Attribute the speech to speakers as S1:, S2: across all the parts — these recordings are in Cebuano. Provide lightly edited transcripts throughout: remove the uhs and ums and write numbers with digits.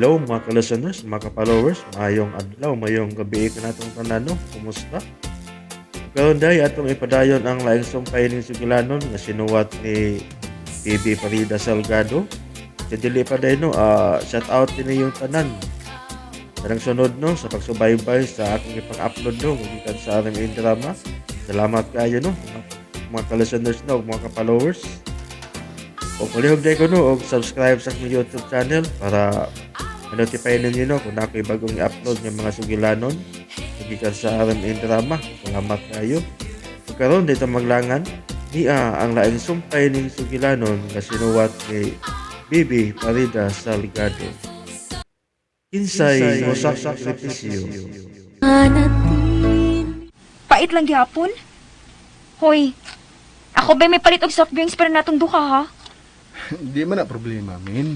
S1: Hello mga ka-listeners, mga ka-followers, maayong adlaw, maayong gabi kanatong tanan no. Kumusta? Karon day atong ipadayon ang laing sumpay ning sugilanon nga sinuwat ni Bibi Farida Salgado. Sa dili pa day no, shout out din yung tanan. Tanang sunod no sa pagsubaybay sa akong ipang-upload no gikan sa RMN Drama. Salamat kaayo no mga ka-listeners no, mga ka-followers. O palihog day ko no og subscribe sa akong YouTube channel para ma-notify ninyo no kung ako'y bagong i-upload ng mga sugilanon gikan sa RMN Drama. Salamat kayo. Ug karon dito maglangan niya ang laing sumpay ning sugilanon nga sinuwat ni Bibi Farida Salgado. Kinsay mo sakripisyo.
S2: Pait lang gihapon. Hoy, ako ba may palit og soft drinks para natong duha ha?
S3: Hindi man na problema, min.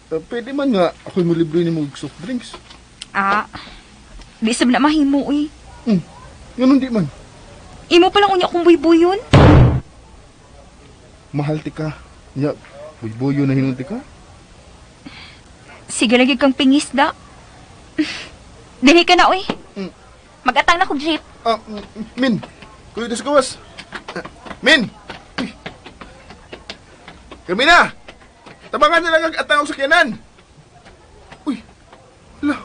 S3: Pwede man nga ako'y mulibre ni og soft drinks.
S2: Ah, di sab na mahimo uy.
S3: Ganun di man.
S2: Imo pa lang unya kong buybuyon.
S3: Mahal ti ka. Ya, buybuyo na hinunti ka.
S2: Sige lagi kang pingisda. Dili ka na uy. Magatang na kog jeep.
S3: Ah, min. Kuya sa gawas. Min! Uy. Carmina! Tabangan na lang ang atang og sakyanan. Uy. Ala,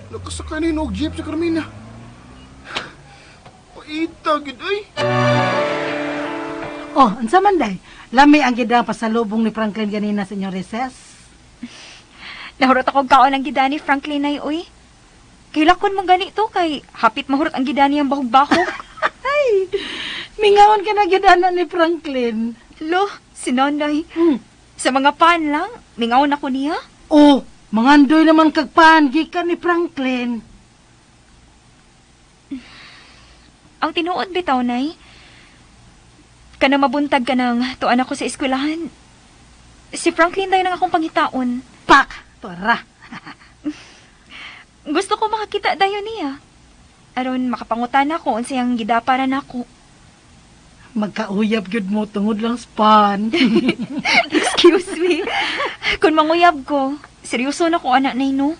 S3: nakasakay na yun og jeep sa Carmina. Paita, gid ay.
S4: Oh, unsa man day? Lami ang gidang pasalubong ni Franklin ganina sa inyong recess.
S2: Nahurot ako kaon ang gidani Franklin ay uy. Kailakon mong ganito kay hapit mahurot ang gidani ang bahog-bahog.
S4: Ay, mingaon ka na gidana ni Franklin.
S2: Lo, si Nonoy. Sa mga pan lang, mingaon ako niya.
S4: Oh, mangandoy naman kag pan gikan ni Franklin.
S2: Ang tinuod bitaw, Nay. Kana mabuntag ka nang tuan ako sa eskwelahan. Si Franklin dayon ang akong pangitaon.
S4: Pak, tora.
S2: Gusto ko makakita dayon niya. Aron makapangutan ako unsay ang gidaparan nako.
S4: Magkauyab gyud mo tungod lang span.
S2: Excuse me. Kung manguyab ko, seryoso na ko anak nay no.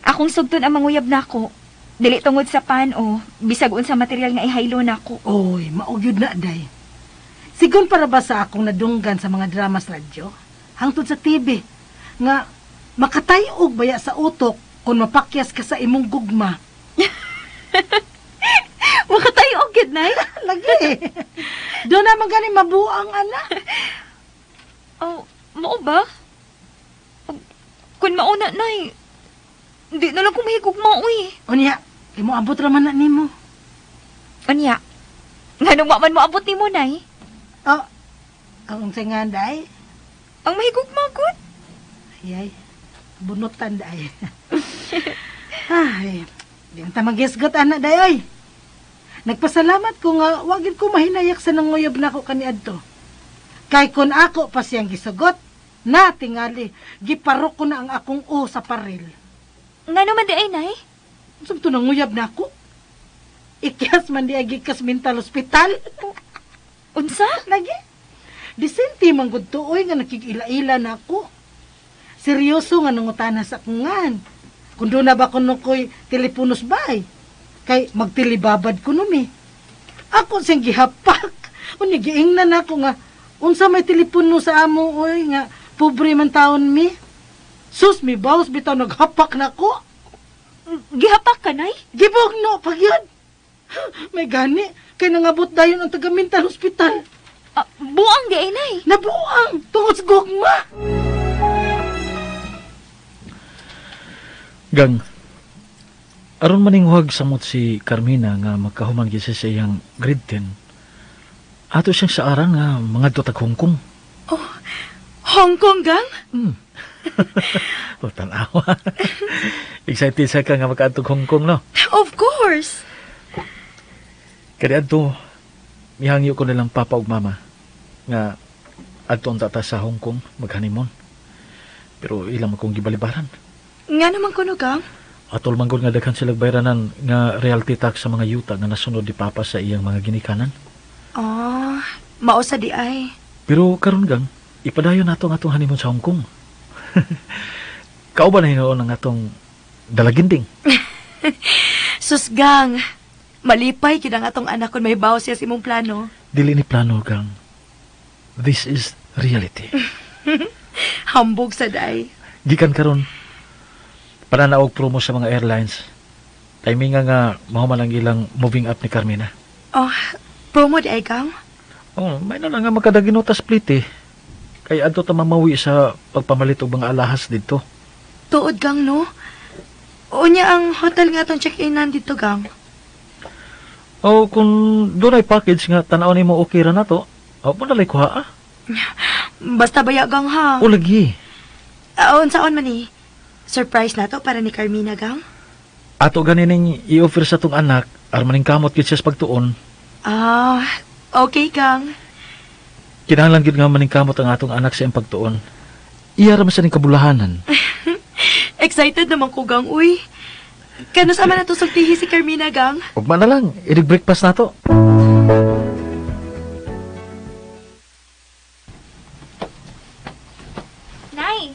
S2: Akong sugton ang manguyab nako. Dili tungod sa pan o bisag unsa material nga ihaylo nako.
S4: Oy, mao gyud na day. Sigon para ba sa akong nadunggan sa mga drama sa radyo, hangtod sa TV, nga makatayog baya sa utok kung mapakyas ka sa imong gugma.
S2: Makatayog gyud nay.
S4: Lagi. Doon naman gani mabuang anak.
S2: Oh, mao ba? Kung mauna, nay, hindi na lang ko mahigugma, uy.
S4: Unya, kay mo abot raman na nimo.
S2: Unya, nganong wa man moabot nimo, nay?
S4: Oh, ang unsay nga day?
S2: Ang mahigugma gud.
S4: Ay, ay, bunutan day. Ay, di ang tamagisgot anak day oy. Nagpasalamat ko nga wagid ko mahinayak sa nanguyab nako kaniadto. Kay kun ako pa siyang gisugot, na tingali, giparok ko na ang akong o sa paril.
S2: Ngano man di ay, nay?
S4: Unsam to nanguyab nako? Ikyas man di ay gikas mental hospital.
S2: Unsa?
S4: Lagi. Disente man gud tuoy nga nakig-ila-ila na ako. Seryoso nga nangutana sa akungan. Kung doon na ba kuno ko'y teleponos bay. Kay magtilibabad ko mi. Ako siyang gihapak. Unya giingnan ako nga unsa may telepono sa amo oy nga pobre man taon mi. Sus mi bawas bitaw naghapak na ko.
S2: Gihapak ka, nay?
S4: Gibugno pag yun. May gani kay nangabot dayon ang taga mental hospital.
S2: Ah, buang di ay, nay.
S4: Nabuang tungod sa gugma.
S5: Gang, aron maninghuag samot si Carmina nga magkahuman gyud siya sa iyang grade 10, ato siyang saaran nga mangadto tag Hong Kong.
S6: Oh, Hong Kong, gang?
S5: O, tanawa. Excited sa ka nga makaadtog Hong Kong, no?
S6: Of course.
S5: Kaya adto, mihangyo ko nilang papa ug mama nga adto ang tata sa Hong Kong mag-honeymoon. Pero ilang man kong gibalibaran.
S6: Nga naman kuno, gang?
S5: Atol manggol nga daghan sila bayranan nga realty tax sa mga yuta nga nasunod ni Papa sa iyang mga ginikanan.
S6: Ah, mao sa di ay.
S5: Pero karon gang, ipadayon nato ang atong honeymoon sa Hong Kong. Kauban na hinuon ang atong dalaginding.
S6: Susgang, malipay gid ang atong anak kung may bawo siya sa imong plano.
S5: Dili ni plano gang. This is reality.
S6: Hambog sa day.
S5: Gikan karon pananaog promo sa mga airlines. Timing nga nga mahuman ang ilang moving up ni Carmina.
S6: Oh, promo di ay gang?
S5: Oh, may na lang nga makadaginota split eh. Kay adto ta mamawi sa pagpamalit og mga alahas didto.
S6: Tuod gang, no? Unya ang hotel nga atong check-inan dito, gang.
S5: O kung dunay package nga tan-aw nimo okay ra nato, aw mo nalay kuha ah.
S6: Basta baya gang ha.
S5: O lagi.
S6: Ah, unsaon man ni? Surprise na to para ni Carmina, gang?
S5: Ato ganining i-offer sa tong anak aron maning kamot gyud siya sa pagtuon.
S6: Ah, okay, gang.
S5: Kinahanglan gyud nga maning kamot ang atong anak sa iyang pagtuon. Iya ra man sa ning kabulahanan.
S6: Excited naman ko, gang, uy. Kano sa man nato sultihi si Carmina, gang?
S5: Ugma na lang, inig breakfast nato.
S2: Nay,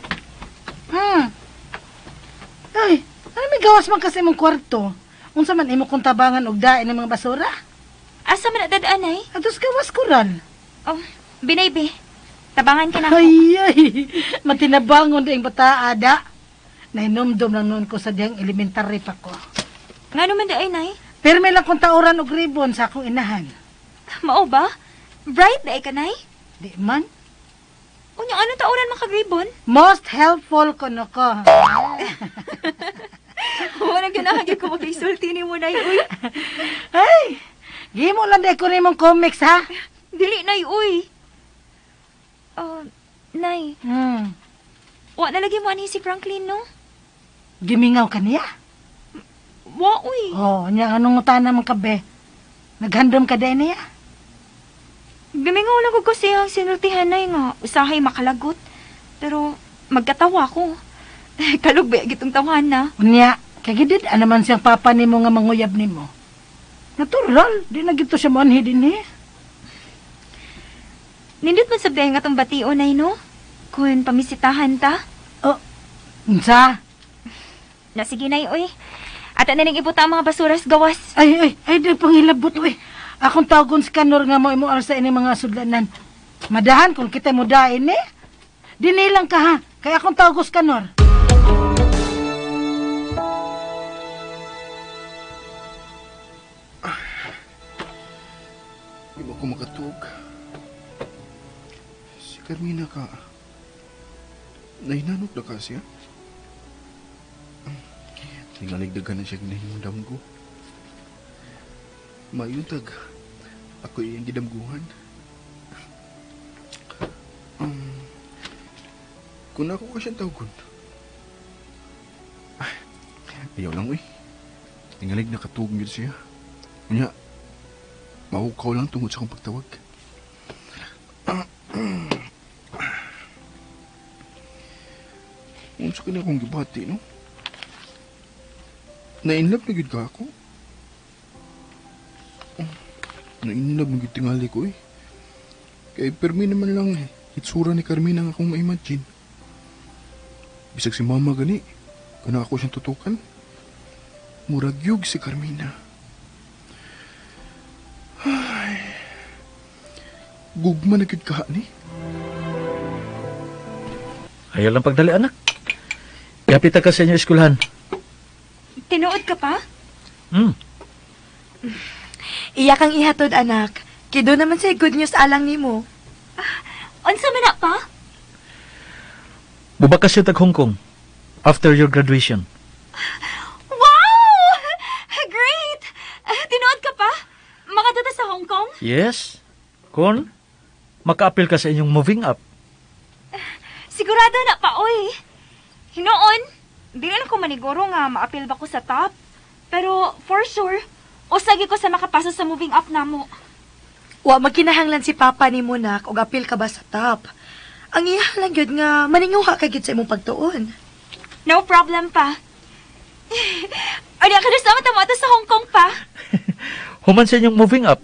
S4: Ay, ano may gawas man kasi imong kwarto? Unsa man imo kong tabangan og dain ng mga basura?
S2: asa man na dadaan, Nay?
S4: Atos gawas kural.
S2: Oh, binaybe. Tabangan ka na ako.
S4: Ay, ay, matinabangon di ang bata, ada. Nahinumdum lang noon ko sa diyang elementary pa ko.
S2: Nga naman di ay, Nay.
S4: Pero may lang kong tauran og ribbon sa akong inahan.
S2: Mao ba? Bright di ay ka, Nay?
S4: Di man.
S2: Unya, ano tauran makagribon?
S4: Most helpful ko no ko.
S2: Wala ganahan gyud ko magkisulti ni mo, Nay. Uy,
S4: Ay, gimo lang di ko nimong comics ha.
S2: dili, Nay, uy. Oh, Nay, wa na lagi mo anhi si Franklin, no?
S4: Gimingaw ka niya.
S2: Wa, uy.
S4: Oh, nya anong utana man kabe? Naghandom ka din niya.
S2: Gimingaw lang ko kasi ang sinultihan, Nay, nga usahay makalagot. Pero magkatawa ko. Kalog ba gitong tawahan na?
S4: Unya, kay gidid ana man siyang papa nimo nga manguyab nimo. Natural, di na gito siya moanhi dinhi.
S2: Nindot man sabday nga tong bation, Nay, no? Kun pamisitahan ta.
S4: Oh, unsa?
S2: Na sige, Nay, uy. Ata na ning ibuta ang mga basuras gawas.
S4: Ay, ay, ay, di pangilabot, uy. Akong tawagon si Kanor nga mo imo sa ini mga sudlanan. Madahan kung kita mo dain eh. Dinilang ka ha, kaya akong tawagon si Kanor.
S3: Di ba ko makatuog? Si Carmina ka. Nahinanok na ka siya? Tingaligdagan na siya ginahimong damgo. Mayuntag. Ako iyang gidamguhan. Kung ako ka siyang tawgon. Ay, ayaw lang, uy. Tingalig nakatuog yun siya. Unya, mahukaw lang tungod sa akong pagtawag. Unsa ka na akong gibati, no? Na-inlove na gyud ka ako. Na-inlove na gyud tingali ko, eh. Kay permi naman lang itsura ni Carmina ang akong ma-imagine. Bisag si mama gani, kana ako siyang tutukan. Murag yug si Carmina. Ay, gugma na gyud ka ni.
S5: Ayaw lang pagdali anak. Yapit ka sa inyo eskwelahan.
S2: Tinuod ka pa?
S5: Hmm.
S6: Iya kang ihatod, anak. Kido naman sa good news alang nimo.
S2: Unsa man na pa?
S5: Bubaka siya tag Hong Kong after your graduation.
S2: Wow! Great! Tinuod ka pa? Makadata sa Hong Kong?
S5: Yes. Kon, maka-appeal ka sa inyong moving up.
S2: Sigurado na pa, oy. Hinoon, di na lang ko maniguro nga maapil ba ko sa top. Pero for sure, usagi ko sa makapasa sa moving up namo.
S6: Wa magkinahanglan si papa nimo nak og apil ka ba sa top. Ang iya lang gyud nga maninguha ka gyud sa imong pagtuon.
S2: No problem pa. Ano ka na sama tamo ato sa Hong Kong pa?
S5: Human sa inyong moving up.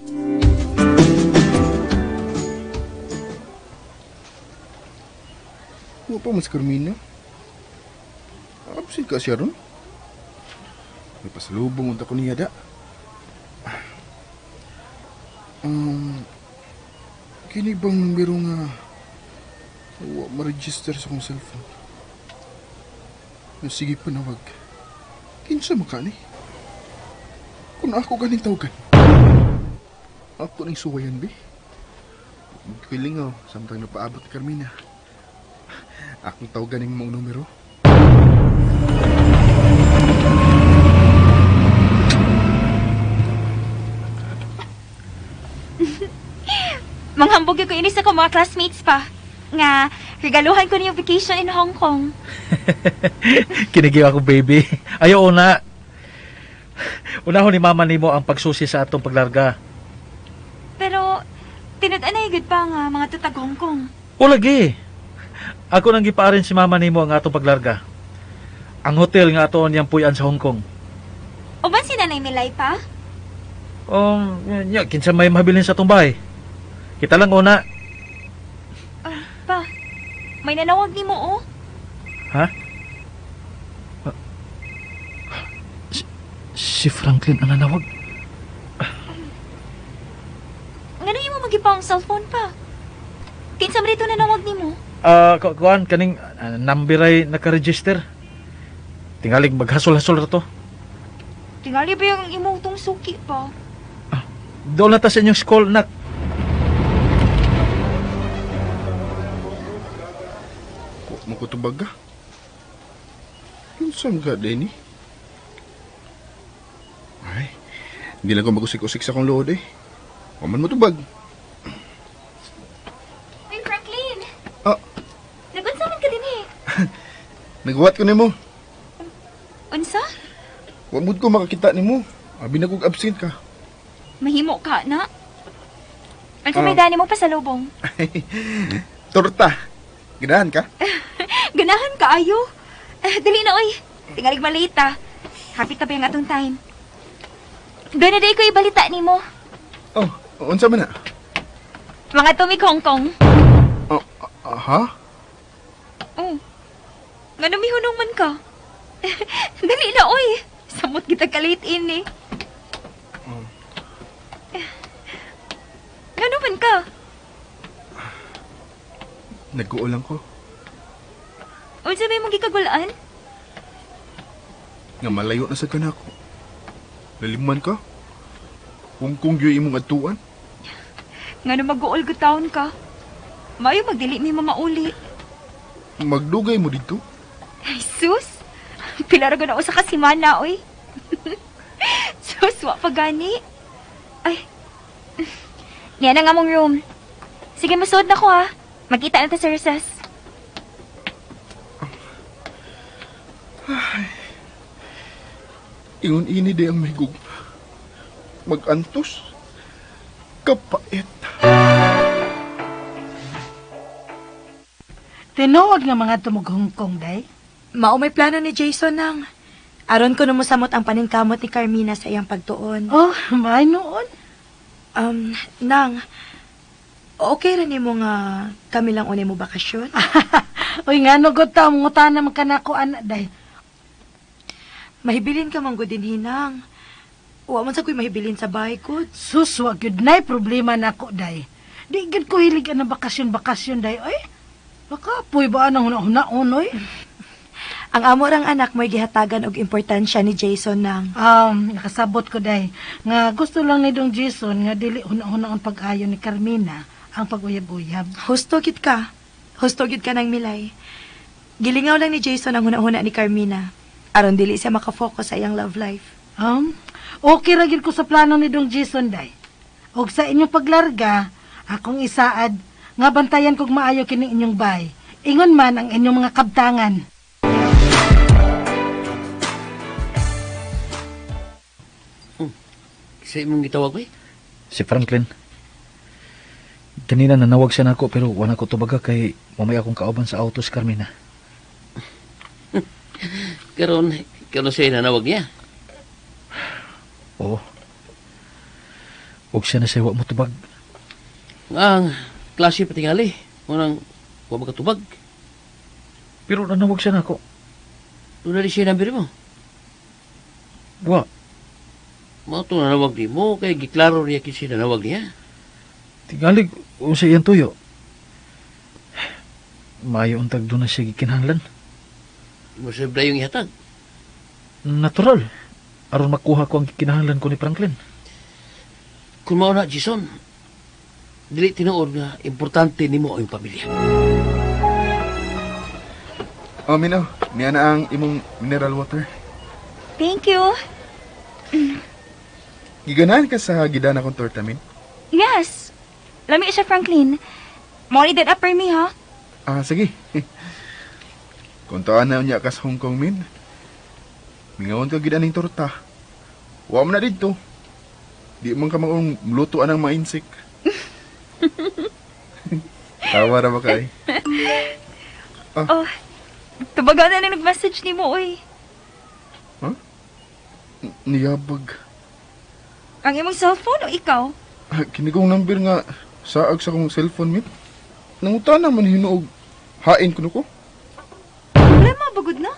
S3: Wa pa mas Carmina. Absent ka siya ron? May pasalubong unta ko niya da. Um, Kini bang numero nga wa ma-register sa akong cellphone? Sige panawag. Kinsa man ka ni? Kung ako ganing tawagan. Ako ning suwayan, be. Kilingaw, samtang napaabot ni Carmina. Akong tawagan ning mong numero.
S2: Manghambog ko ini sa akong mga classmates pa. Nga, regaluhan ko niyo vacation in Hong Kong.
S5: Kinigiw ako, baby. Ayaw una. Unahon ni mama nimo ang pagsusi sa atong paglarga.
S2: Pero, tinud-anay gud pa nga mga tutag Hong Kong.
S5: O lagi. Ako nang gipaarin si mama nimo ang atong paglarga. Ang hotel nga ato niyang puy-an sa Hong Kong.
S2: Uban si Nanay Milay pa?
S5: Nya, kinsa may mahabilin sa atong bahay. Kita lang una.
S2: Ah, pa, may nanawag nimo oh.
S5: Ha? Si Franklin ang nanawag.
S2: Ngano imo magipa ang cellphone pa? Kinsa man dito nanawag nimo?
S5: Kuan kaning number ay naka-register. Tingalig maghasol-hasol ra to.
S2: Tingali ba yung imo tong suki pa?
S5: Doon na ta sa inyong school, nak.
S3: Wa mo ko tubag ka. Kinsa man ka, Denny? Ay, hindi lang ko magusik-usik sa akong load eh. Wa man mo tubag.
S2: Uy, Franklin!
S3: Ah.
S2: Nagunsa man ka din eh.
S3: Nagwat ko nimo.
S2: Unsa?
S3: Wa mood ko makakita nimo. Abi na kog absent ka.
S2: Mahimo ka na. Unsa may dani mo pasalubong?
S3: Torta. Ganahan ka?
S2: Ganahan ka ayo. Dali na oy. Tingalig malate ah. Happy ta ba yung atong time? Doon na day ko ibalita nimo.
S3: Oh, unsa man na?
S2: Mga tumig Hong Kong.
S3: Oh, ha?
S2: Oh. Ngano mihunong man ka? Dali na oy. Samot kita ka-late in eh. Ngano man ka?
S3: Nag-uulang ko.
S2: Unsa may mong gikagulaan?
S3: Nga malayo na sa kanako. Laliman ka? Hong Kong gyud imong atuan.
S2: Ngano mag-uol gud taon ka? Mayo magdili mi mamauli.
S3: Magdugay mo dito.
S2: Ay, sus! Pila ra gud ako sa kasimana, oy. Sus, wa pa gani. Ay. Yan ang among room. Sige, masuod na ko ha. Magkita na ta sa recess.
S3: Ingon ini di ang mahigog. Magantos. Kapait.
S4: Tinuod nga mga tumog Hong Kong, day.
S6: Mao may plano ni Jason nang. Aron ko numusamot ang paningkamot ni Carmina sa iyang pagtuon.
S4: Oh, may noon.
S6: Nang, okay ra nimo nga kami lang unay mo bakasyon?
S4: Uy, nga no, gud ta, mangutana man ka nako, anak, day.
S6: Mahibilin ka man gud din hinang. Wa man sa ko'y mahibilin sa bahay gud.
S4: Sus, wa gyud nay problema nako, day. Di gyud ko hilig ang bakasyon-bakasyon, day. Oy, baka puy ba anang huna-hunaon, oy?
S6: Ang amo rang anak mo'y gihatagan og importansya ni Jason nang.
S4: Nakasabot ko, day. Nga gusto lang ni Dong Jason nga dili huna-hunaon pag-ayo ni Carmina ang pag-uyab-uyab.
S6: Husto gid ka. Husto gid ka ng milay. Gilingaw lang ni Jason ang huna-huna ni Carmina. Aron dili siya makafocus sa iyang love life.
S4: Okay ra gyud ko sa plano ni Dong Jason, day. Og sa inyong paglarga, akong isaad nga bantayan kog maayo kining inyong bay. Ingon man ang inyong mga kabtangan.
S7: Sa imong gitawag ba?
S5: Si Franklin. Kanina nanawag siya nako pero wala ko tubaga kay mamaya akong kauban sa auto si Carmina.
S7: Karon, karon siya nanawag niya.
S5: Oo. Huwag siya na siya wa mo tubag.
S7: Ang klase patingali. Unang wa makatubag.
S5: Pero nanawag siya nako.
S7: Doon na siya number mo.
S5: Wa,
S7: Mao to nanawag ni mo, kay giklaro niya kinsa nanawag niya.
S5: tingalig unsa iyang tuyo. Maayo untag doon na siya gikinahanglan.
S7: Mo sa yung ihatag.
S5: Natural. Aron makuha ko ang gikinahanglan ko ni Franklin.
S7: Kung mao na, Jason, dili tinuod nga importante nimo ang iyong pamilya.
S3: Oh, Minaw, niya na ang imong mineral water.
S2: Thank you.
S3: Giganahan ka sa gidana kong torta, Min?
S2: Yes. Lami siya, Franklin. Mo ni dead upper me, ha?
S3: Ah, sige. Kung taan na niya ka sa Hong Kong, Min. Mingawon ka gid aning torta. Wa man na didto. Di man ka maong luto anang mainsik. Tawa ra ba kay?
S2: Oh, tubaga na lang nag-message ni mo, oy.
S3: Niyabag.
S2: Ang imong cellphone o ikaw?
S3: Ah, kini kong number nga saag sa akong cellphone, Min. Nangutana man hinuog hain kuno ko.
S2: Wala mabagod na.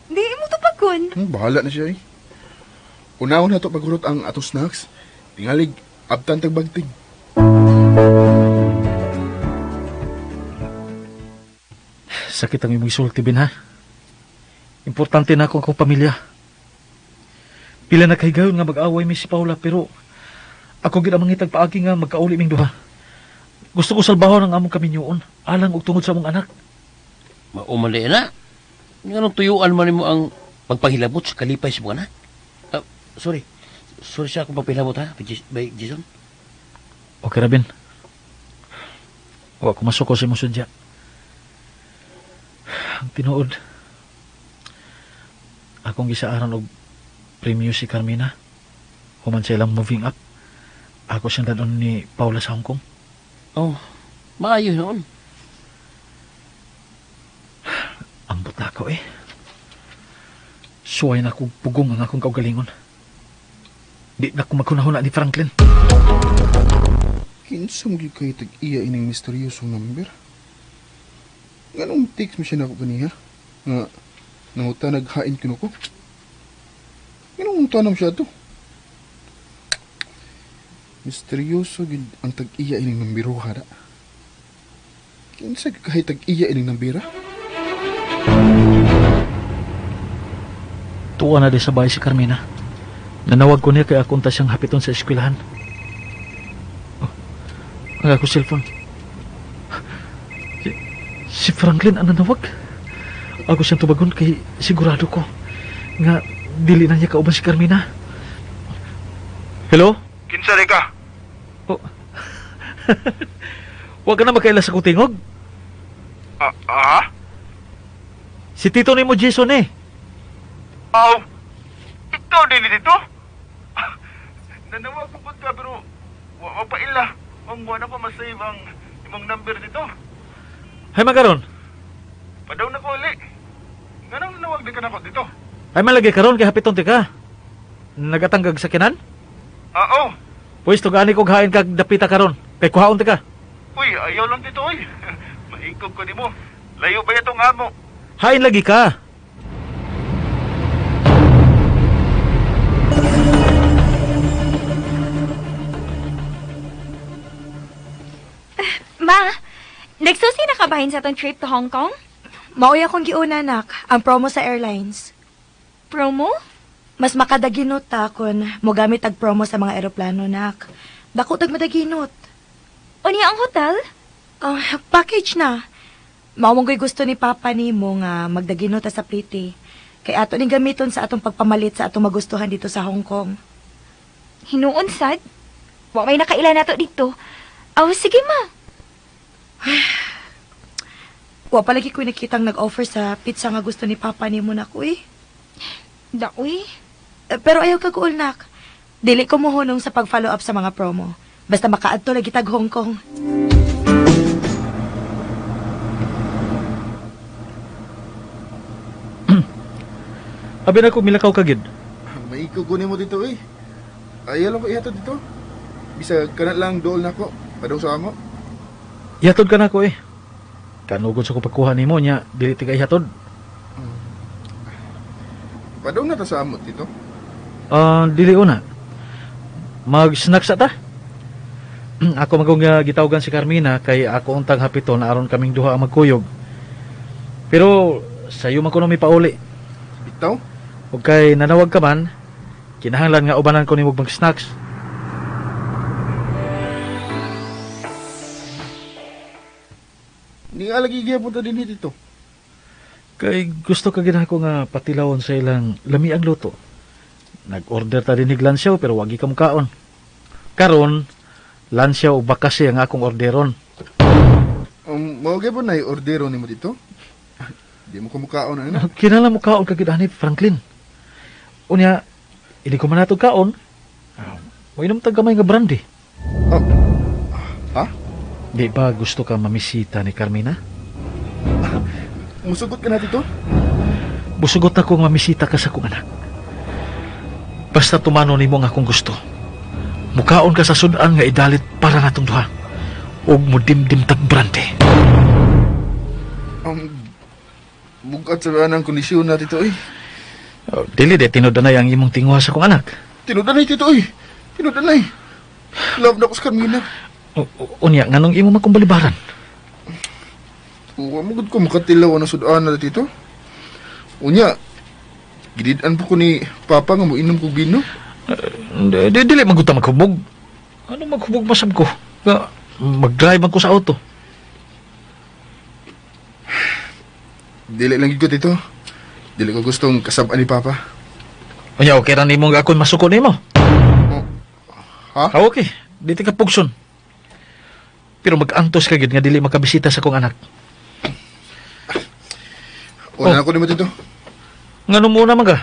S2: Hindi mo to pagod.
S3: Bahala na siya eh. Unahon na to pagurot ang atong snacks. Tingalig, abtan tagbagting.
S5: Sakit ang imong isulti, Bin, ha? Importante na ako ang akong pamilya. Pila na kahigayon nga mag-away mi si Paula, pero ako gid ang mangitag paagi nga magkauli ming duha. Gusto ko salbahon ang among kaminyoon, alang og tungod sa among anak.
S7: Maumali na. Nganong tuyuan man nimo ang pagpanghilabot sa kalipay sa mga anak? Ah, sorry. Sorry sa akong pagpahilabot ha, by Jason.
S5: Okay ra, Bin. Wa ko masuko sa imong sudya. Ang tinuod, akong gisaaran og premyo si Carmina. Human sa ilang moving up. Ako siyang dadon ni Paula sa Hong Kong.
S7: Oh, maayo noon.
S5: Ambot na ako eh. Suway na akong pugong ang akong kaugalingon. Di na ako maghunahuna ni Franklin.
S3: Kinsa mo gyud kay tag-iya ining misteryosong number? Nganong text mo siya nako kaniya? Nga nanguta naghain kuno ko. Nganong nguta na mo siya to? Misteryoso gyud ang tag-iya ining numberoha da. Kinsa gyud kay tag-iya ining nambera?
S5: Tuwa na di sa bahay si Carmina. Nanawag ko niya kay akong ta siyang hapiton sa eskwelahan. Oh, ang ako cellphone. Si Franklin ang nanawag. Ako siyang tubagon kay sigurado ko nga dili na niya kauban si Carmina. Hello?
S3: Kinsa rin ka?
S5: Oh. Huwag ka na makaila sa kutingog.
S3: Ah, ah?
S5: Si Tito ni mo Jason eh.
S3: Aw! Ikaw din dito? Nanawag ko ka pero wa pa ila. Ang wa na ko masave ang imong number dito.
S5: Hay magaron.
S3: Padaw na ko uli. Nganong nanawag di ka nako dito?
S5: Ay malagi karon kay hapiton ti ka. Nagatanggag sa kinan?
S3: Ah, oh.
S5: Pwes tugani kog hain kag dapita karon. Kay kuhaon ti ka.
S3: Uy, ayaw lang dito oy. Maikog ko nimo. Layo ba itong amo?
S5: Hain lagi ka.
S2: Ma, nagsusi na ka bahin sa atong trip to Hong Kong?
S6: Maoy akong giuna nak, ang promo sa airlines.
S2: Promo?
S6: Mas makadaginot ta kun mogamit ag promo sa mga eroplano nak. Dako tag madaginot.
S2: Unya ang hotel?
S6: Ah, package na. Mao man go'y gusto ni Papa nimo nga magdaginot ta sa plite. Kay ato ning gamiton sa atong pagpamalit sa atong magustuhan dito sa Hong Kong.
S2: Hinuon sad. Wa may nakaila nato dito. Aw, sige ma.
S6: Wa pa lagi ko'y nakitang nag-offer sa pizza nga gusto ni Papa nimo nako eh.
S2: Daoy.
S6: Eh, pero ayaw ka guol nak. Dili ko mohunong sa pag-follow up sa mga promo. Basta makaadto lagi tag Hong Kong.
S5: Abi na ko milakaw ka gid.
S3: Maikog ko nimo dito eh. Ayaw lang ko ihatod dito. Bisag kana lang dool nako. Padong sa amo.
S5: Ihatod ka na ko eh. Kanugod sa ko pagkuha nimo nya dili ti ka ihatod.
S3: Padaw na ta sa amot, Tito.
S5: Ah, dili una. Mag-snack sa ta. Ako magong gitawagan si Carmina kay ako untang hapiton aron kaming duha ang magkuyog. Pero sayo man kuno mi pauli.
S3: Bitaw?
S5: Ug kay nanawag ka man, kinahanglan nga ubanan ko nimo mag-snacks.
S3: Hindi nga lagi gyapon ta dinhi, Tito.
S5: Kay gusto ka gid ako nga patilawon sa ilang lami ang luto. Nag-order ta dinhig lansyaw pero wagi ka mukaon. Karon, lansyaw ug bakasi ang akong orderon.
S3: Mao gyapon na ordero nimo, Tito? Di mo kumukaon na, ano?
S5: Kinala mo kaon ka gid ani Franklin. Unya, ili ko man nato kaon. Ah, Moinom ta gamay nga brandy.
S3: Oh. Ha?
S5: Di ba gusto ka mamisita ni Carmina?
S3: Musugot ka na, Tito?
S5: Busugot na kong mamisita ka sa kong anak. Basta tumano nimo ang akong gusto. Mukaon ka sa sudan nga idalit para natong duha. Ug mudimdim tag brandy.
S3: Bugat sa ang kondisyon na, Tito, eh.
S5: Oh, dili de tinudanay ang imong tinguha sa kong anak.
S3: Tinudanay, Tito, eh. Tinudanay. Love na ko sa Carmina.
S5: Unya nganong imo man kong balibaran?
S3: Wa mo gud ko makatilaw ang sudan na, Tito. Unya, gidid-an po ko ni Papa nga moinom kog bino.
S5: Di, dili man gud ta maghubog. Ano maghubog masab ko? Nga mag-drive man ko sa auto.
S3: Dili lang gid ko, Tito. Dili ko gustong kasab-an ni Papa.
S5: Unya okay ra nimo nga ako'y masuko nimo.
S3: Ha?
S5: Ah, okay. Di ka pugson. Pero mag-antos ka gid nga dili makabisita sa kong anak.
S3: Una na ko nimo, Tito.
S5: Ngano muna man ka?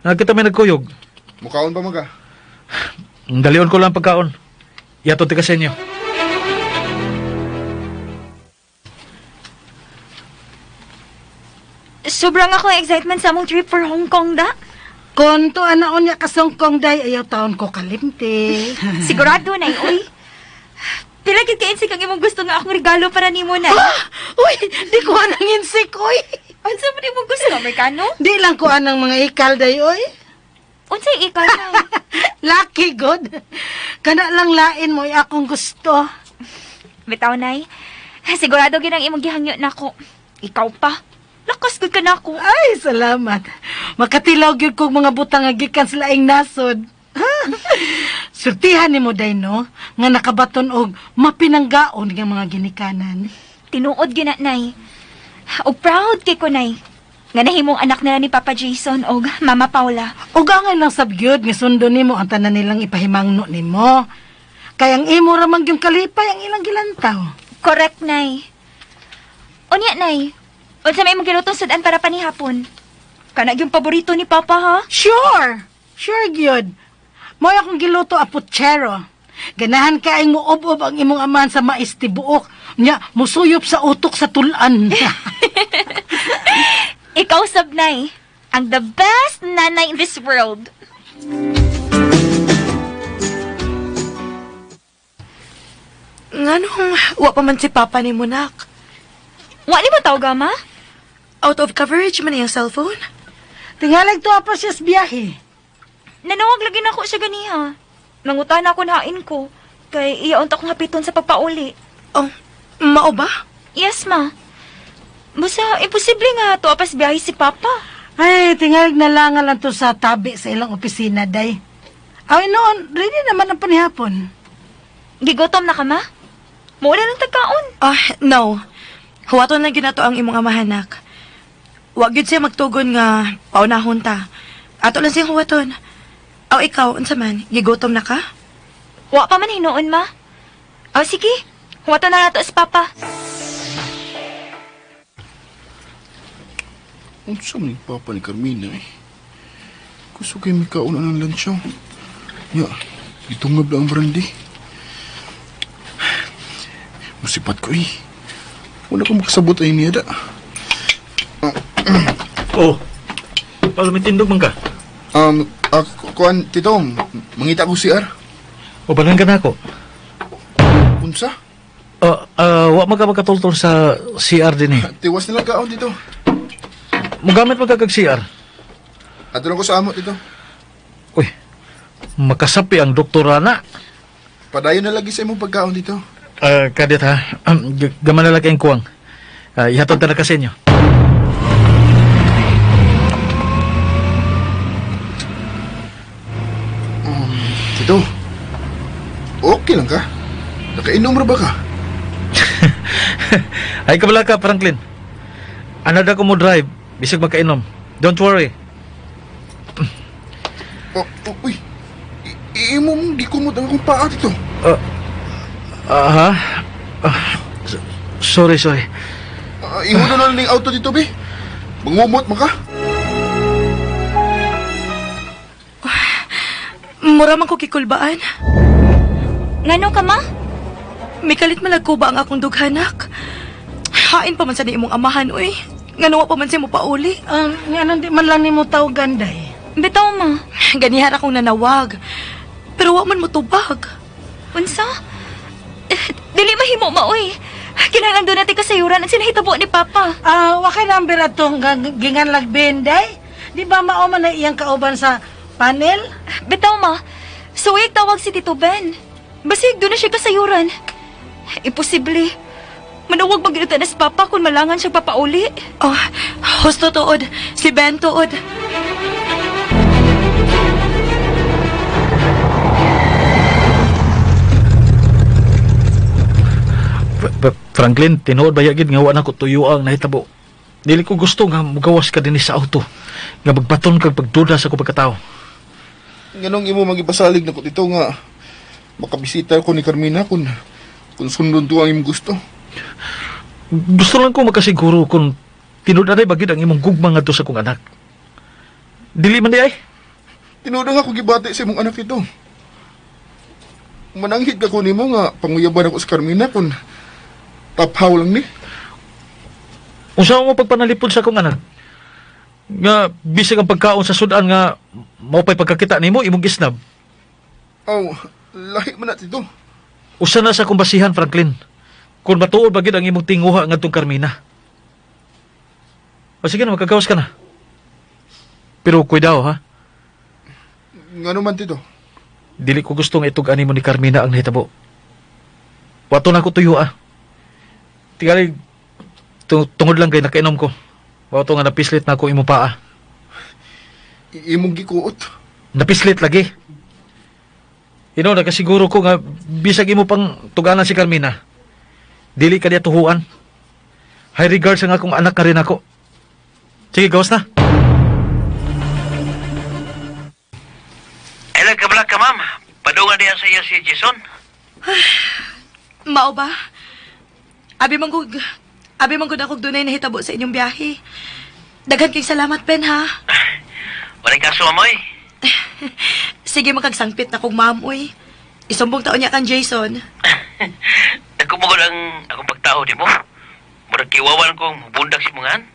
S5: Nakita may nagkuyog.
S3: Mukaon pa man ka.
S5: Dalion ko lang ang pagkaon. Yato ti ka sa inyo.
S2: Sobrang ako excitement sa among trip for Hong Kong da.
S4: Kon tuan na unya kasongkong day ayaw taon ko kalimti.
S2: Sigurado nay, uy. Pila gid ka insik ang imong gusto nga akong regalo para nimo na.
S4: Uy, di ko anang insik uy.
S2: Unsa man imong gusto, Amerikano?
S4: Di lang ko anang mga ikal day uy.
S2: Unsay ikaw na?
S4: Lucky good. Kana lang lain mo ay akong gusto.
S2: Bitaw nay. Sigurado gid ang imong gihangyo nako. Ikaw pa. Lakas gud ka nako.
S4: Ay, salamat. Makatilaw gyud kog mga butang nga gikan sa laing nasod. Surtihan nimo day no nga nakabaton og mapinanggaon nga mga ginikanan.
S2: Tinuod gyud na nay. Og proud kay ko nay. Nga nahimong anak nila ni Papa Jason og Mama Paula.
S4: Ug angay lang sab gyud nga sundo nimo ang tanan nilang ipahimangno nimo. Kay ang imo ra man gyud kalipay ang ilang gilantaw.
S2: Correct, Nay. Unya, Nay. Unsa may imong gilutong sudan para panihapon? Kana gyud paborito ni Papa, ha?
S4: Sure. Sure gyud. Mo'y akong giluto a puchero. Ganahan kaayong muob-ob ang imong amahan sa mais tibuok. Nya, musuyop sa utok sa tulan.
S2: Ikaw sab, Nay. Ang the best nanay in this world.
S6: Nganong wa pa man si Papa ni Munak?
S2: Wa ni mo tawag, ma?
S6: Out of coverage man iyang cellphone?
S4: Tingalag tuwa pa siya sa biyahe.
S2: Nanawag lagi na ako siya ganiha. Nangutan ako nain ko. Kay iya unta kong hapiton sa pagpauli.
S6: Oh, mao ba?
S2: Yes, ma. Basta, imposible nga tuwa pa sa biyahe si Papa.
S4: Ay, tingalag na lang lang to sa tabi sa ilang opisina, day. Ay, noon, ready naman ang panihapon.
S2: Gigutom na ka, ma? Muna lang tagkaon.
S6: Ah, no. Huwaton lang ginato ang imong amahanak. Wa gyud siya magtugon nga paunahon ta. Ato lang siyang huwaton. Aw ikaw, unsa man, gigutom na ka?
S2: Wa pa man hinuon, ma. O, sige. Huwato na nato si Papa.
S3: Unsa man ni Papa ni Carmina eh. Gusto kay may kauna ng lansyaw. Ya, gitungab lang ang brandy. Musipat ko eh. Wala ko makasabot ay niya da.
S5: Oh. Palumitindog man ka.
S3: Kuan, Tito, mangita ko CR.
S5: Ubanan ka na ako.
S3: Unsa?
S5: Wa man ka magkatultol sa CR din eh.
S3: Tiwas nila kaon, Tito.
S5: Mugamit man ka kag CR.
S3: Ato lang ko sa amo, Tito.
S5: Uy, makasapi ang doktora na.
S3: Padayon na lagi sa imong pagkaon, Tito.
S5: Kadet ha, gaman na lang kayong kuwang. Ihatod ta na kasi inyo.
S3: Tito, okay lang ka? Nakainom ra ba ka?
S5: Ay, kabala ka, Franklin. Anada ko mo drive, bisag magkainom. Don't worry.
S3: Oh, oh, uy, imo mong gikumot ang akong paa, Tito.
S5: Ha? Ah, sorry, sorry.
S3: Ingon na lang ning auto dito, be. Mangumot man ka.
S6: Mura man ko kikulbaan.
S2: Ngano ka, ma?
S6: Mikalit malagko ba ang akong dughanak? Hain pa man sa ni imong amahan, uy. Ngano wa pa man siya mo pauli.
S4: Nga di man lang nimo tawgan, day.
S2: Bitaw, ma.
S6: Ganihan akong nanawag. Pero wa man mo tubag.
S2: Unsa? Eh, dili mahimo, ma, oy. Kinahanglan doon natin kasayuran ang sinahitabo ni Papa.
S4: Ah, wa kay number atong gingan lagben, day. Di ba mao man na iyang kauban sa panel?
S2: Bitaw, ma. Suwig tawag si Tito Ben. Basig, doon na siya kasayuran. Imposible. Manawag maginutan na si Papa kung malangan siya papauli.
S6: Oh, husto tuod. Si Ben tuod.
S5: Franklin, tinuod ba yagid nga wa na ko tuyo ang nahitabo. Dili ko gusto nga mugawas ka dinhi sa auto. Nga magbaton kag pagduda sa akong pagkatao.
S3: Nganong imo magipasalig na ko, Tito, nga makabisita ko ni Carmina kung sundon to ang imong gusto.
S5: Gusto lang ko makasiguro kung tinuod na bagid ang imong gugma ngadto sa akong anak. Dili man di ay.
S3: Tinuod nga ako gibati sa imong anak, Tito. Mananghid ka ko nimo nga panguyaban ako sa Carmina kung taphaw lang ni.
S5: Unsa mo pagpanalipod sa akong anak? Nga bisag ang pagkaon sa sudan nga mao pay pagkakita nimo imong gisnab.
S3: Aw, lahi man na, Tito.
S5: Usa na sa akong basihan, Franklin. Kung matuod ba gid ang imong tinguha ngadtong Carmina. O sige na, magkagawas ka na. Pero kuidao ha.
S3: Ngano man, Tito?
S5: Dili ko gusto nga itug-ani mo ni Carmina ang nahitabo. Wato na ko tuyo ah. Tingali, tungod lang kay nakainom ko. Wato nga napislit na ako imong paa.
S3: Imong gikuot.
S5: Napislit lagi. Ino, nakasiguro ko nga bisag imo pang tuganan si Carmina. Dili ka niya tuhuan. High regards ang akong anak ka rin ako. Sige, gawas na.
S7: Ay lang kabla ka, ma'am. Padungan diya sa iya si Jason.
S6: Mao ba? Abi man gud abi man gud akong dunay nahitabo sa inyong biyahe. Daghan kay salamat, Ben, ha.
S7: Walay kaso, amoy.
S6: Sige makagsangpit na kong ma'am, uy. Isumbong taon niya kang Jason.
S7: Nagkumugod ang akong pagtao di mo. Murag kiwawan kong bundak si mungan.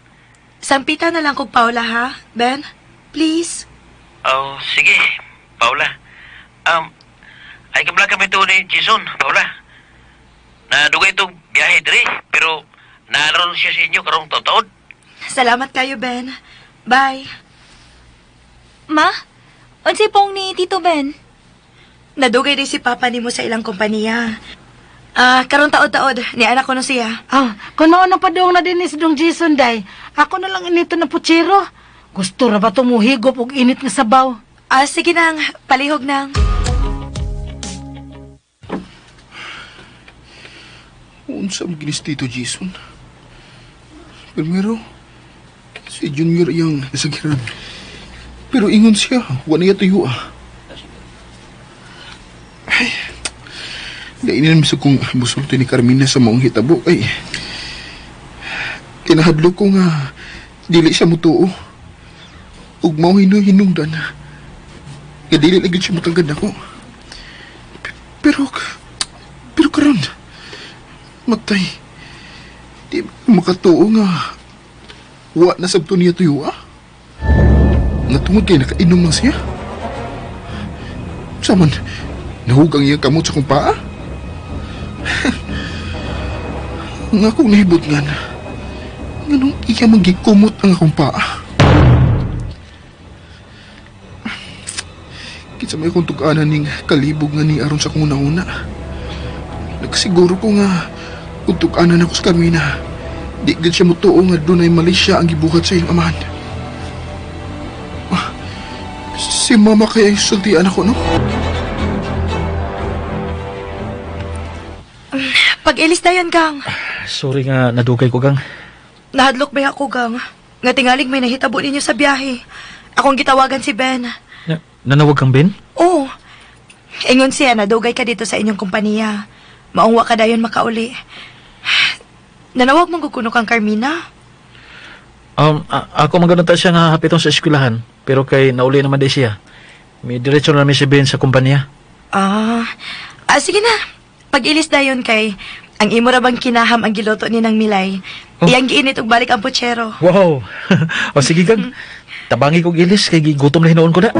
S6: Sampitan na lang kog Paula, ha? Ben, please.
S7: Oh, sige, Paula. Ay kabla kami to ni Jason, Paula. Nadugay itong biyahe diri, pero naroon siya sa inyo karong taon.
S6: Salamat kayo, Ben. Bye.
S2: Ma, unsay pong ni Tito Ben?
S6: Nadugay din si Papa nimo sa ilang kompanya. Ah, karon taod-taod, ni anak ko no siya.
S4: Ah, kung mao nang padung na din ni si Dong Jason, day, ako na lang inito na putsero. Gusto ra ba tumuhigop og init nga sabaw?
S6: Ah, sige nang, palihog nang.
S3: Unsa man ginis Tito Jason? Primero, si Junior iyang nasagiran. Pero ingon siya, wa niya tuyo ah. Ay, gainin sa kong musulti ni Carmina sa maong hitabo ay kinahadlok ko nga dili siya mutuo. Ug mao hinungdan. Nga dili lagi siya mutangkad nako. Pero pero karon matay. Di makatuo nga wa na sabto niya tuyo ah. Nga tungod kay nakainom lang siya. Saman, nahugang iyang kamot sa kong paa. Nga akong nahibot nga na. Nganong iya manggikumot ang akong paa. Kinsa may akong tug-anan ning kalibog nga ni aron sa akong una-una. Nagsiguro ko nga kung tug-anan ako sa Carmina, di gid siya motuo nga dunay mali siya ang gibuhat sa iyang amahan. Si mama kay sultian ako, no?
S6: Pag-ilis na yun, Gang.
S5: Sorry nga nadugay ko, Gang.
S6: Nahadlok ba ako, Gang? Nga tingalig may nahitabo ninyo sa biyahe. Akong gitawagan si Ben.
S5: Nanawag kang Ben?
S6: Oo. Ingon siya, nadugay ka dito sa inyong kumpanya. Maungwa ka dayon makauli. Nanawag mong kukuno kang Carmina?
S5: Ako maganda siya nga hapiton sa eskwelahan, pero kay nauli naman di siya. May diretso na namin si Ben sa kumpanya.
S6: Ah, sige na. Pag-ilis dayon kay ang imo ra bang kinaham ang giluto ni nang Milay.
S5: Oh.
S6: Iyang giinit og balik ang putsero.
S5: Wow! O sige, Gang. Tabangi kog ilis kay gigutom na hinuon ko na.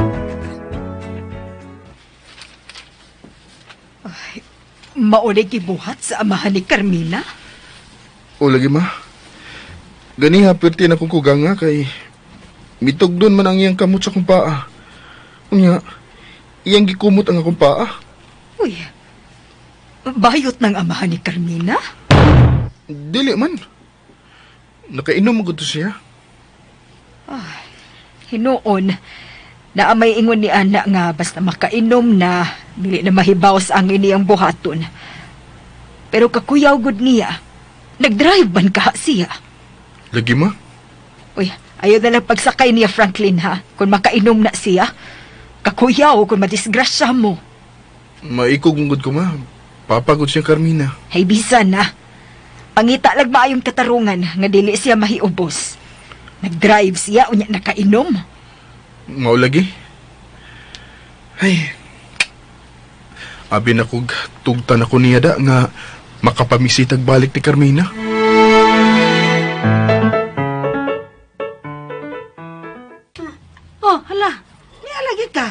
S2: Mauli gibuhat sa amahan ni Carmina?
S3: O lagi ma. Ganiha perti na kong kugang nga kay mitugdon man ang iyang kamot sa akong paa. Unya, iyang gikumot ang akong paa.
S2: Uy, bayot ng amahan ni Carmina?
S3: Dili man. Nakainom mo to siya.
S2: Hinuon, naa may ingon ni ana nga basta makainom na, dili na mahibaws ang iniyang buhaton. Pero kakuyaw gud niya, nagdrive man kaha siya.
S3: Lagi ma.
S2: Uy, ayaw na lang pagsakay niya, Franklin, ha? Kung makainom na siya, kakuyaw kung madisgrasya mo.
S3: Maikog mong gud ko ma. Papagod siya Carmina.
S2: Hay, bisan na. Pangita lag maayong katarungan nga dili siya mahiubos. Nagdrive siya, unya nakainom.
S3: Mao lagi. Ay. Abi na kog tugtan ako niya da nga makapamisitag balik ni Carmina.
S4: Oh, hala. Nialagi ka.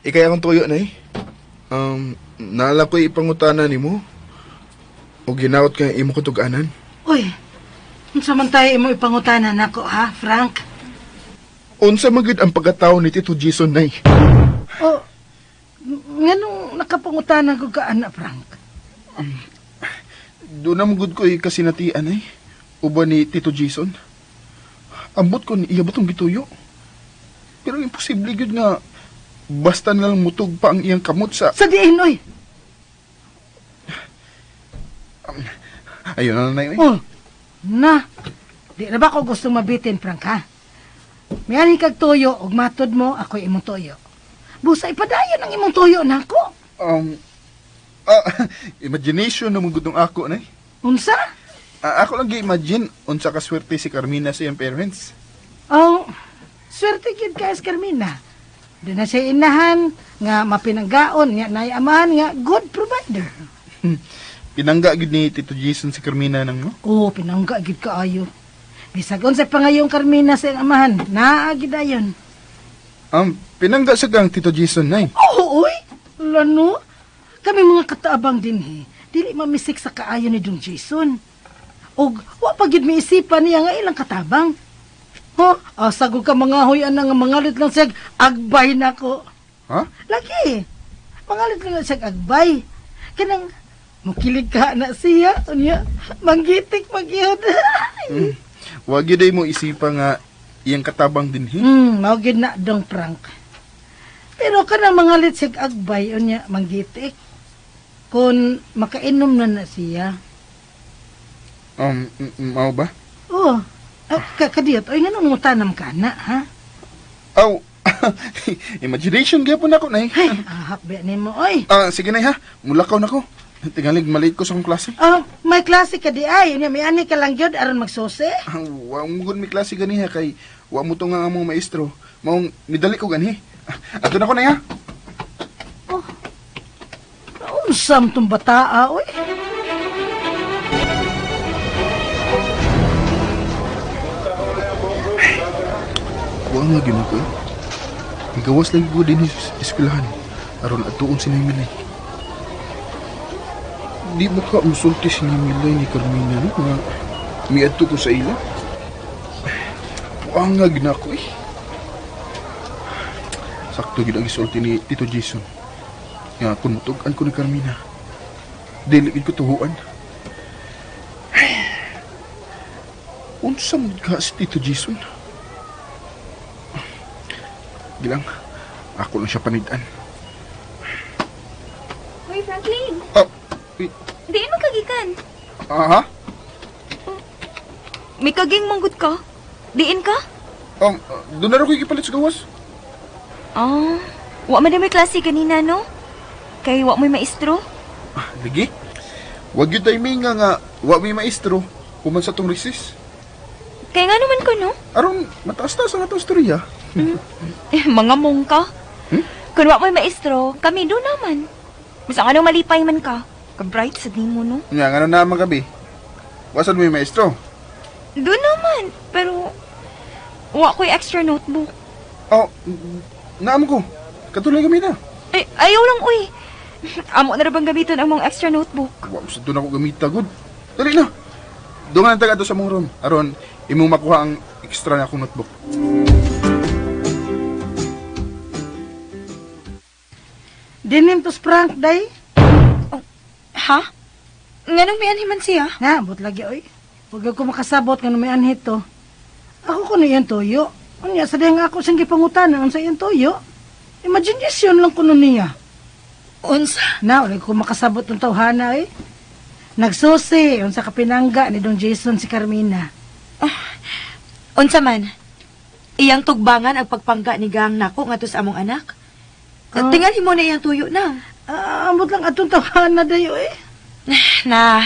S3: Ikay akong tuyo na eh. Naala ko ipangutana nimo. O ginaot kay imo ko tug-anan.
S4: Uy, unsa man tayo imo ipangutana nako ha, Frank?
S3: Unsa man gyud ang pagkatao ni Tito Jason nay?
S4: Oh, nganong nakapangutana ko ka ana, Frank?
S3: Doon na gud ko kasinatian ay. Uban ni Tito Jason. Ambot ko ni iya ba tong gituyo? Pero imposible gyud nga basta na lang mutog pa ang iyang kamot sa
S4: Sa diin, oy.
S3: Ayun na lang nay.
S4: Oh, na. Di na ba ko gustong mabitin, Frank, ha? Mayani kag tuyo, ug matod mo, ako imong tuyo. Busa ipadayon ang imong tuyo nako.
S3: Um imagination na mong gudong ako nay.
S4: Unsa?
S3: Ako lang gi-imagine unsa ka swerte si Carmina sa iyang parents.
S4: Oh, swerte gyud kay Carmina. Di na siya inahan nga mapinanggaon nga naay amahan nga good provider.
S3: Pinangga gyud ni Tito Jason si Carmina nang no.
S4: Oo, pinangga gyud kaayo. Bisag unsa pangayong Carmina sa iyang amahan, naa gyud ayon.
S3: Pinangga sa gang Tito Jason nay.
S4: Oo, oy. Lano, kami mga kataabang dinhi, dili mamisik sa kaayo ni Dong Jason. Og wa pa gyud miisipan niya nga ilang katabang. Ho, asa gud ka mga hoy ana nga mangalit lang siya agbay nako.
S3: Ha?
S4: Lagi. Mangalit lang siya agbay. Kanang mukilig ka na siya, unya manggitik magyud.
S3: Wa gyud ay mo isipa nga iyang katabang dinhi.
S4: Mao gyud na dong prank. Pero kanang mangalit siya agbay unya manggitik. Kung makainom na na siya.
S3: Mao ba?
S4: Oh, kadiyot, oy nganong mutanam ka na, ha?
S3: Aw, imagination gyapon ako nay.
S4: Ay, ahak ba nimo oy.
S3: Sige nay ha. Mulakaw na ko. Tingalig maliit ko sa akong klase.
S4: Oh, may klase ka di ay, unya may ani ka lang gyud aron magsusi.
S3: Wa mo gud mi klase ganiha kay wa mo to nga among maestro. Maong midali ko ganhi. Ato na ko nay ha.
S4: Unsam tong bataa oy.
S3: Wa nga gyud ko. Gawas lagi ko din sa eskwelahan aron atuon si Nay Milay. Di ba ka musulti si Nay Milay ni Carmina no nga miadto ko sa ila? Wa nga gyud ako eh. Sakto gid ang gisulti ni Tito Jason. Nga kung mutug-an ko ni Carmina, dili gid ko tuhuan. Unsa man ka si Tito Jason? Gilang, ako lang siya panidan.
S2: Hoy, Franklin.
S3: Ah, eh,
S2: Diin man kagikan.
S3: aha?
S2: May kaging manggod ka. Diin ka?
S3: Doon na rin ko ipalit sa gawas.
S2: Ah, wa man may klase kanina, no? Kay wa mo'y maestro.
S3: Ah, lagi. Wag yun timing nga nga, wa may maestro. Human sa tong recess.
S2: Kay nga naman ko, no?
S3: Aron, mataas-taas ang atong istorya.
S2: Eh, mga mong ka. Kung wa mo'y maestro, kami do naman. Mas ang anong malipay man ka. Ka-bright sa di mo, no?
S3: Nga, nga na naman gabi. Wasan mo yung maestro?
S2: Do naman, pero wa ko'y extra notebook.
S3: Oh, naam ko. Katuloy kami na.
S2: Ay, ayaw lang, uy. Amo na ra bang gamiton ang mong extra notebook?
S3: Wa mo sa doon ako gamita, good. Dali na. Doon nga taga sa mong room. Aron, imong makuha ang extra na akong notebook.
S4: Dinim to Frank, day.
S6: Ha? Nganong may anhiman siya?
S4: Na, but lagi oy. Huwag ko makasabot nga may anhit to. Ako kuno iyang toyo. Unya sa dihang ako siyang gipangutana unsa iyang toyo. Imagination lang kuno niya.
S6: Unsa?
S4: Na, wala ko makasabot ng tawhana eh. Nagsusi unsa ka pinangga ni Don Jason si Carmina.
S6: Unsa man? Iyang tugbangan ang pagpangga ni Gang nako ngadto sa among anak.
S4: Ah.
S6: Tingali mo na iyang tuyo na.
S4: Ah, ambot lang atong tawhana dayo eh.
S6: Na,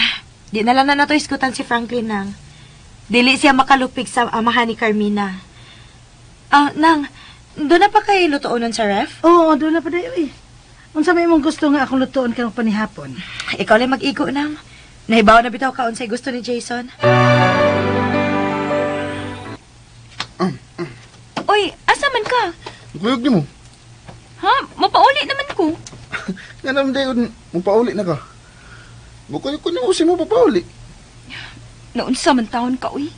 S6: di na lang na nato iskutan si Franklin nang. Dili siya makalupig sa amahan ni Carmina. Ah, nang, doon na pa kay lutoon nun sa ref?
S4: Oo, doon na pa dayo eh. Unsa may imong gusto nga akong lutoon karong panihapon?
S6: Ikaw lang mag-igo nang. Nahibaw na bitaw ka unsay gusto ni Jason.
S2: Uy, asa man ka?
S3: Kuyog ni mo.
S2: Ha? Mapauli naman ko.
S3: Nga naman dayon, mupauli na ka. Bukod ko ni mo si mo papauli.
S2: Naunsa man taon ka, uy.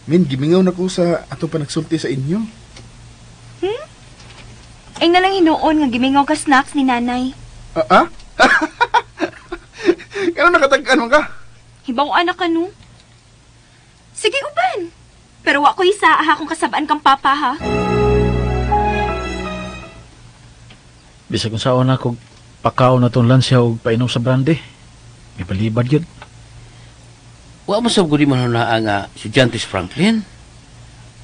S3: Min, gimingaw na ko sa atong panagsulti sa inyo.
S2: Ay na lang hinuon nga gimingaw ka snacks ni nanay.
S3: Ah, ah? Kano nakatagkaan man ka?
S2: Hibaw anak ka, no? Sige, uban. Pero wa ko isa, ha, kung kasabaan kang papa, ha?
S5: Bisag kung saan ako pakaw na tong lansya og painom sa brandy. May balibad yun.
S7: Wa mo sab gud man na ang estudyante si Franklin.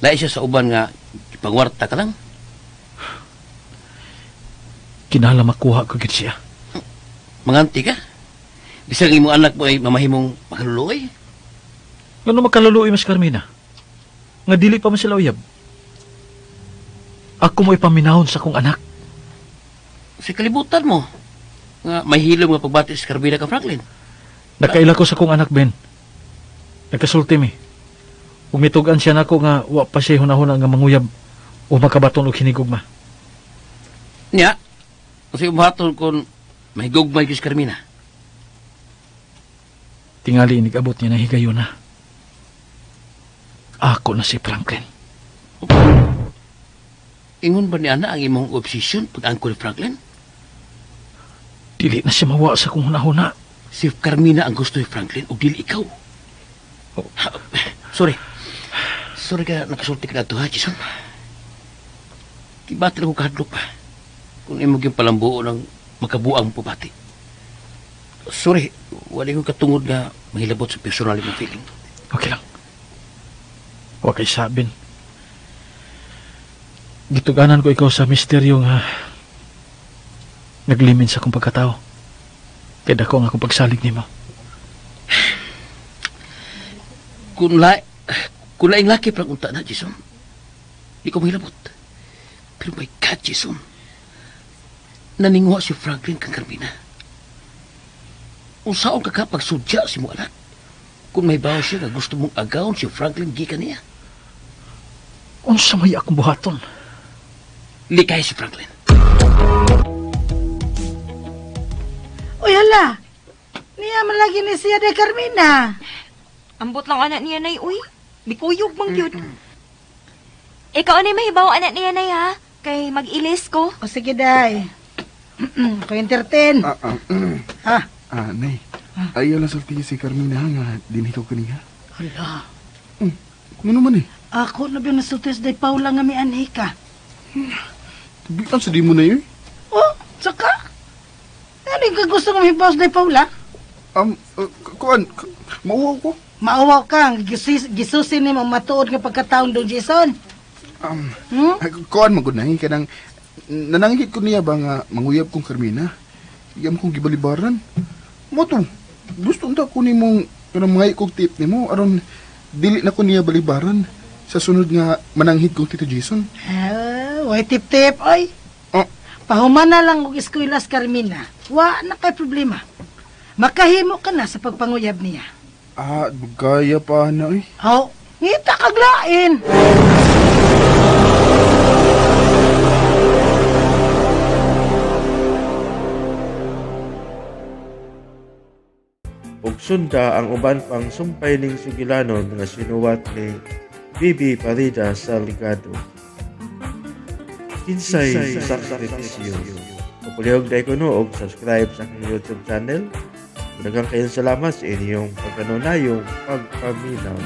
S7: Lahi siya sa uban nga ipangwarta ka lang.
S5: Kinahanglan makuha ko gid siya.
S7: Manganti ka. Bisag imong anak mo ay mamahimong makaluluoy.
S5: Ngano makaluluoy mas Carmina? Nga dili pa man sila uyab. Ako mo ipaminahon sa akong anak.
S7: Sa kalibutan mo nga may hilom nga pagbati si Carmina ka Franklin.
S5: Nakaila ko sa akong anak, Ben. Nagkasulti mi. Ug mitugan siya nako nga wa pa siya hunahuna nga manguyab o makabaton og hinigugma.
S7: Nya, kasi umuhaton kung mahigugmay kay si Carmina.
S5: Tingali inigabot niya na higayon na. Ako na si Franklin.
S7: Ingon ba ni ana ang imong obsession pag-angko ni Franklin?
S5: Dili na siya mawa sa akong hunahuna.
S7: Si Carmina ang gusto ni Franklin o dili ikaw.
S5: Oh.
S7: Ha, sorry. Sorry ka nakasulti ka na ito, ha, Jason? Kibati lang ko kahadlok pa. Kung imong yung palambuo ng makabuang pabati. Sorry, wala ko katungod nga mahilabot sa personal imong feeling.
S5: Okay lang. Wa kay sabin. Gituganan ko ikaw sa misteryo nga naglimin sa akong pagkatao. Kay dako ang akong pagsalig nimo.
S7: Kung la, kung laing laki parang unta na, Jason. Di ko mahilabot. Pero my God, Jason. Naninguha si Franklin kang Carmina. Unsaon ka kapag sudya si mo anak? Kung may bawo siya nga gusto mong agawon si Franklin gikan niya.
S5: Unsa may akong buhaton?
S7: Likay si Franklin.
S4: Uy, hala. Niya man lagi ni siya de Carmina.
S2: Ambot lang anak niya, nay, uy. Bikuyog mang yun. Ikaw anay mahibaw anak niya, nay, ha? Kay mag-ilis ko.
S4: O sige, day. Ako entertain.
S3: Ah, ah,
S4: Ah,
S3: ah, nay. Ayaw lang sulti si Carmina ha, nga dinhi ko kaniha.
S4: hala.
S3: Ano man eh?
S4: Ako na ba nasultis day Paula nga mianhi ka?
S3: Tubian sa di mo na yun.
S4: Oh, saka? Ano yung gusto nga mibawas day Paula?
S3: Kuan, mauwaw ko.
S4: Maawaw ka, gisusin ni mo matuod nga pagkataon dong Jason.
S3: Ay, kuan man gud nay kanang nananghit ko niya ba nga manguyab kong Carmina. Iyam kong gibalibaran. Mo to. Gusto unta ko nimong kanang mga kog tip nimo aron dili na ko niya balibaran sa sunod nga mananghid kong Tito Jason.
S4: Ah, way tip-tip, oy.
S3: Oh,
S4: Pahuman na lang og eskuylas Carmina. Wa na kay problema. Makahimo ka na sa pagpanguyab niya.
S3: ah, gaya pa na eh.
S4: Oh, ngita kaglain.
S1: Ug sunda ang uban pang sumpay ning sugilanon nga sinuwat ni Bibi Parida Salgado. Kinsay sakripisyo. Papulihog dahil ko no og subscribe sa akong YouTube channel. Daghang kayong salamat sa inyong pagkanunayong pagpaminaw.